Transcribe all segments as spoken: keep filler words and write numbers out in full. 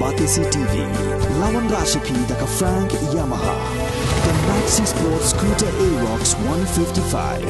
R T C T V, lawan Rashipi da ka Frank Yamaha. The Maxi Sports Scooter Aerox one fifty-five.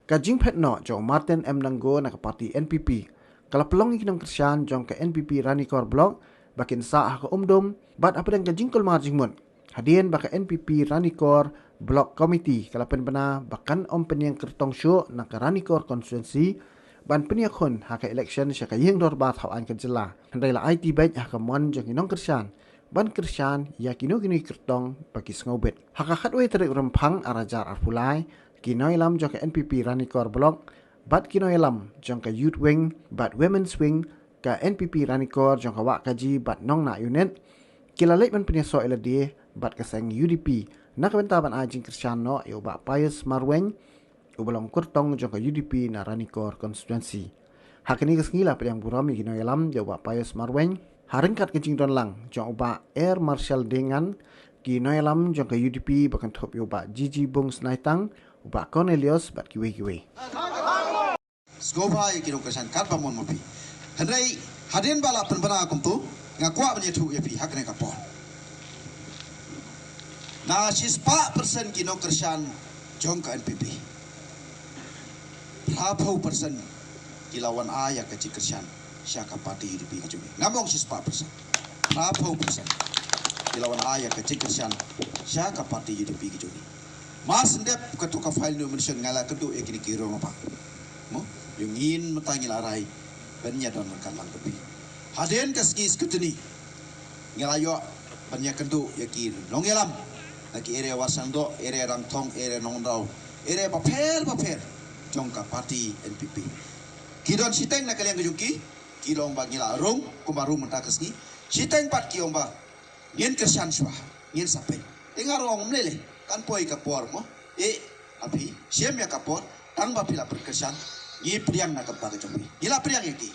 Ka jingphet noh jong Martin M Nango na ka party N P P ka la pynlong ïa ki nongkyrshan jong ka N P P Ranikor Block ba kin sah ha ka Umdum bad hapdeng ka jingkulmar jingmut hadien ba ka N P P Ranikor Block Committee ka la pynbna ba kan ym pynïeng kyrtong shuh na ka Ranikor constituency ban pynïakhun ha ka election sha ka ïing dorbar thaw aiñ ka jylla. Hynrei la aiti beit ha ka mon jong ki nongkyrshan ban kyrshan ïa kino kino ki kyrtong ba ki sngewbit. Ha ka khatwei tarik Rymphang ar hajar arphew lai, ki nongïalam jong ka N P P Ranikor Block bad ki nongïalam jong ka Youth Wing bad Women's Wing ka N P P Ranikor jong ka Wahkaji bad Nongnah Unit ki la leit ban pynïasoh ïa lade bad ka seng U D P na ka bynta ban ai jingkyrshan noh ïa u Bah Pius Marwein, uba long kyrtong jong ka U D P na Ranikor constituency. Ha kane ka sngi la pdiang burom ïa ki nongïalam ïa u Bah Pius Marwein ha ryngkat ka jingdon lang jong u Bah Air Marshal Dengan, ki nongïalam jong ka U D P ba kynthup ïa u Bah G G Bungsnaitang, u Bah Cornelius bad kiwei kiwei. Sngewbha ïa ki nongkyrshan katba mon ma phi. Hynrei hadien ba la pynbna kumto, nga kwah ban ïathuh ïa phi ha kane ka por. Na shispah persen ki nongkyrshan jong ka N P P, phraphew persen ki la wan ai ïa ka jingkyrshan sha ka party U D P ka jong ngi. Ngam ong shispah persen. Phraphew persen ki la wan ai ïa ka jingkyrshan sha ka party U D P ka jong ngi. Mar shen dep kato ka file nomination nga la kynduh ïa kine ki rong ba. Mo, ïa ngin mynta ngi la rai ban ïa don ryngkat lang bad phi. Hadien ka sngi scrutiny ngi la ïoh ban ïa kynduh ïa ki nongïalam na ki area Warsangdoh, area Rangthong, area Nongynraw, area bapher bapher jong ka party N P P. Ki don shiteng na ka liang ka jong ki, ki long ba ngi la rung kumba rung mynta ka sngi. Shiteng pat ki ong ba ngin kyrshan shuwa, ngin sa peit. Te nga ruh ong ym lei lei, kan poi ka por mo. Eh, ha phi, shem ïa ka por, tang ba phi la pyrkyrshan, ngi pdiang na ka bynta ka jong phi. Ngi la pdiang ïa ki,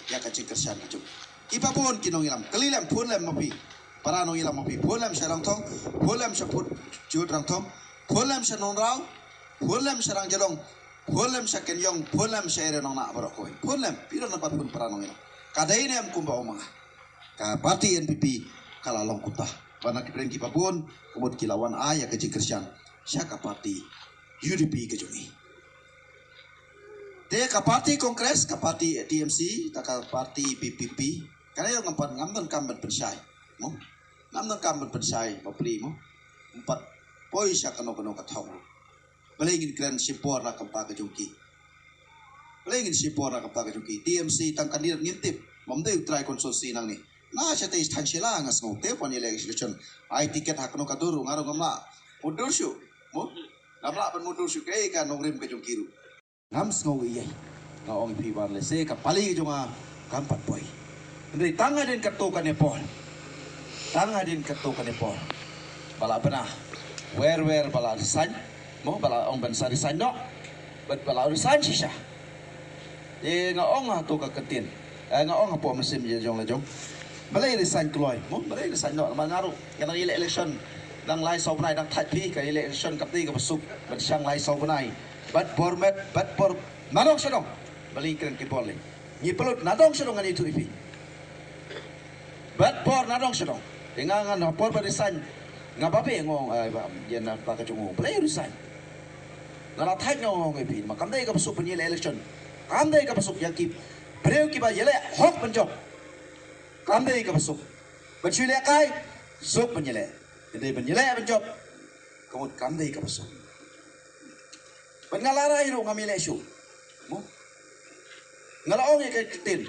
ïa ka jingkyrshan ka jong phi. Ki ba bun ki nongïalam, kylli lem, phone lem ma phi. Para nongïalam ma phi, phone lem sha Rangthong, phone lem sha Phut Jut Rangthong, phone lem sha Nongrau, phone lem sha Rangjadong, phone lem sha Kenyong, phone lem sha area Nongnah baroh kawei. Phone lem, phi don nambar phone para nongïalam. Ka dei ne em kumba ong ma nga. Ka party N P P ka la long kumta. Ba na ki pyrshang ki ba bun, ka mut ki la wan ai ïa ka jingkyrshan sha ka party U D P ka jong ngi. Te ka party Congress, ka party T M C, ta ka party P P P, kane ngam pat, ngam donkam ban pynshai. Mo? Ngam donkam ban pynshai bapli mo. Ngam pat poi sha kano kano ka thong. Balei ngin kren shipor na ka bynta ka jong ki? Balei ngin shipor na ka bynta ka jong ki? T M C tang candidate ngim tip. Ym dei u trai constituency nangne. Na shatei thain shila nga sngew te pon election. Ai ticket ha kano ka dur ruh nga ruh ngam lah mutdur shuh. Mo? Ngam lah ban mutdur shuh kaei ka nongrim ka jong ki ruh. Ngam sngew ei ei. Nga ong ïa phi ba lehse ka pali ka jong nga kam pat poi. Hynrei tang hadien kato kane por. Tang hadien kato kane por. Ba la bna. Wer wer ba la resign. Mo ba la ong ban sa resign noh. Bad ba la resign shisha. Te nga ong ha to ka ktien. Eh, nga ong hapoh mynsiem jong la jong. Balei resign kloi? Mo balei resign noh? Namar nga ruh nga dang ïaleh election. Dang lai saw bnai dang thait phi ka ïaleh election, kam dei kaba suk ban shang lai saw bnai. Bad bor met, bad bor nadong shadong. Balei kren ki bor lei? Ngi pynlut nadong shadong, ngan ïathuh ïa phi. Bad bor nadong shadong. Te nga ngan ha por ba resign. Nga babe nga ong, ai ba ïa na ba ka jong u. Balei resign? Nga la thait nga ong ïa phi, ma kam dei kaba suk ban ïaleh election. Kam dei kaba suk ïa ki briew kiba ïaleh hok ban jop. Kam dei kaba suk ban shu ïaleh kai, suk ban ïaleh. Ka dei ban ïaleh ban jop. Ka mut kam dei kaba suk. Bad nga la rai ruh ngam ïaleh shuh. Mo? Nga la ong ïa ka ktien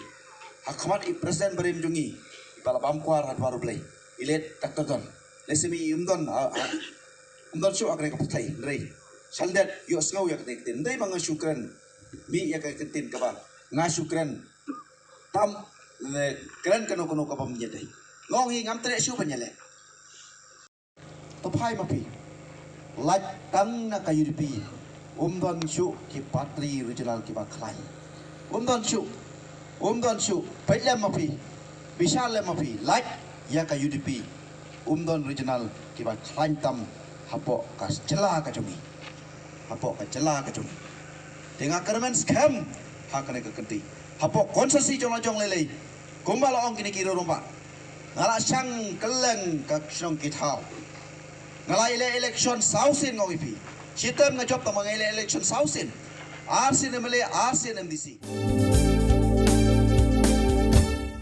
ha khmat i president barim jong ngi, i ba la bam kwar ha dwar U Blei, i late Doctor Don. Lehse i ym don, ha, ha, ym don shuh ha kane ka pyrthei, hynrei sha lyndet ïohsngew ïa kane ka ktien. Ym dei ba nga shu kren mih ïa ka ktien kaba nga shu kren tam, ne kren kano kano kaba ym dei. Nga ong hi ngam treh shuh ban ïaleh. To phai ma phi. Lait tang na ka U D P. Um don shuh ki party regional kiba khlaiñ. Um don shuh. Um don shuh. Peit lem ma phi. Bishar lem ma phi. Lait ïa ka U D P. Um don regional kiba khlaiñ tam hapoh ka jylla ka jong ngi. Hapoh ka jylla ka jong ngi. Te nga kyrmen skhem ha kane ka kynti. Hapoh constituency jong la jong lei lei. Kumba la ong kine ki rangbah, nga la shang kylleng ka shnong ki thaw. Nga la ïaleh election saw sien, nga ong ïa phi. Shitom nga jop tang ba nga ïaleh election saw sien. Ar sien MLA, ar sien MDC.